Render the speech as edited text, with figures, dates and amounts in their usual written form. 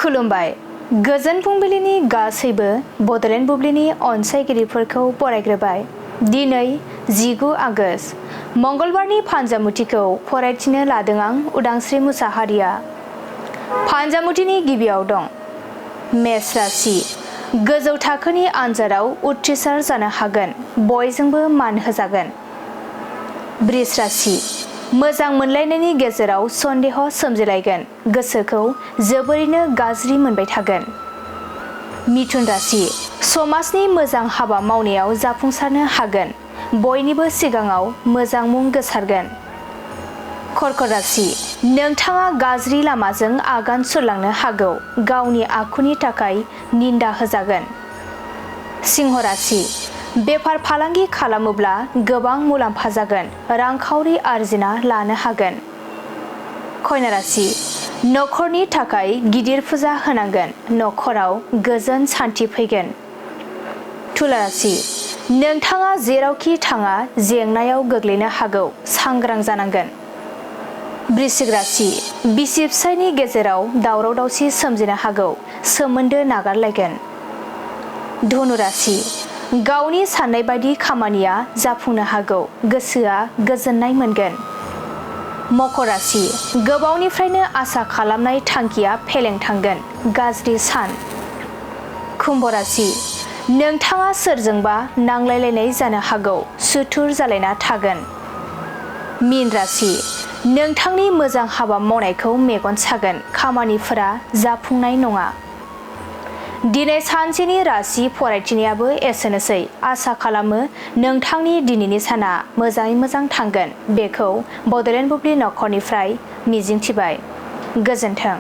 खुलुमबाय। गोजोन फुंबिलिनि गासैबो बड'लेण्ड बुब्लिनि अनसायगिरिफोरखौ बरायग्रोबाय। दिनै 19 आगस्त मंगलबारनि फान्जामुथिखौ फरायथिनो लादों आं उदांस्रि मुसाहारिया। फान्जामुथिनि गिबियाव दं मेष राशि। गोजौ थाखोनि आनजादाव उथ्रिसार जानो हागोन, बयजोंबो मान होजागोन। बृष राशि। मोजां मोनलायनायनि गेजेराव सन्देह सोमजिलायगोन, गोसोखौ जोबोरैनो गाज्रि मोनबाय थागोन। मिथुन राशि। समाजनि मोजां हाबा मावनायाव जाफुंसारनो हागोन, बयनिबो सिगाङाव मोजां मुं गोसारगोन। कर्कट राशि। नोंथाङा गाज्रि लामाजों आगान सुरलांनो हागौ, गावनि आखुनि थाखाय निन्दा होजागोन। सिंह राशि। बेफार फालांगि खालामोब्ला गोबां मुलाम्फा जागोन, रांखावरि आरजिना लानो हागोन। कन्या राशि। नखरनि थाखाय गिदिर फुजा होनांगोन, नखराव गोजोन सान्थि फैगोन। तुला राशि। नोंथाङा जेरावखि थाङा जेंनायाव गोग्लैनो हागौ, सांग्रां जानांगोन। वृश्चिक राशि। बिसि फिसायनि गेजेराव दावराव दावसि सोमजिनो हागौ, सोमोन्दो नागारलायगोन। धनु राशि। गावनि साननाय बायदि खामानिया जाफुंनो हागौ, गोसोआ गोजोननाय मोनगोन। मकर राशि। गोबावनिफ्रायनो आसा खालामनाय थांखिया फेलें थांगोन, गाज्रि सान। कुम्भ राशि। नोंथाङा सोरजोंबा नांलायलायनाय जानो हागौ, सुथुर जालायना थागोन। मीन राशि। नोंथांनि मोजां हाबा मावनायखौ मेगन सागोन, खामानिफोरा जाफुंनाय नङा। दिनै सानसेनि राशि फरायथिनायाबो एसेनोसै। आसा खालामो नोंथांनि दिनैनि साना मोजाङै मोजां थांगोन, बेखौ बड'लेण्ड बुब्लि नखरनिफ्राय मिजिंथिबाय। गोजोन्थों।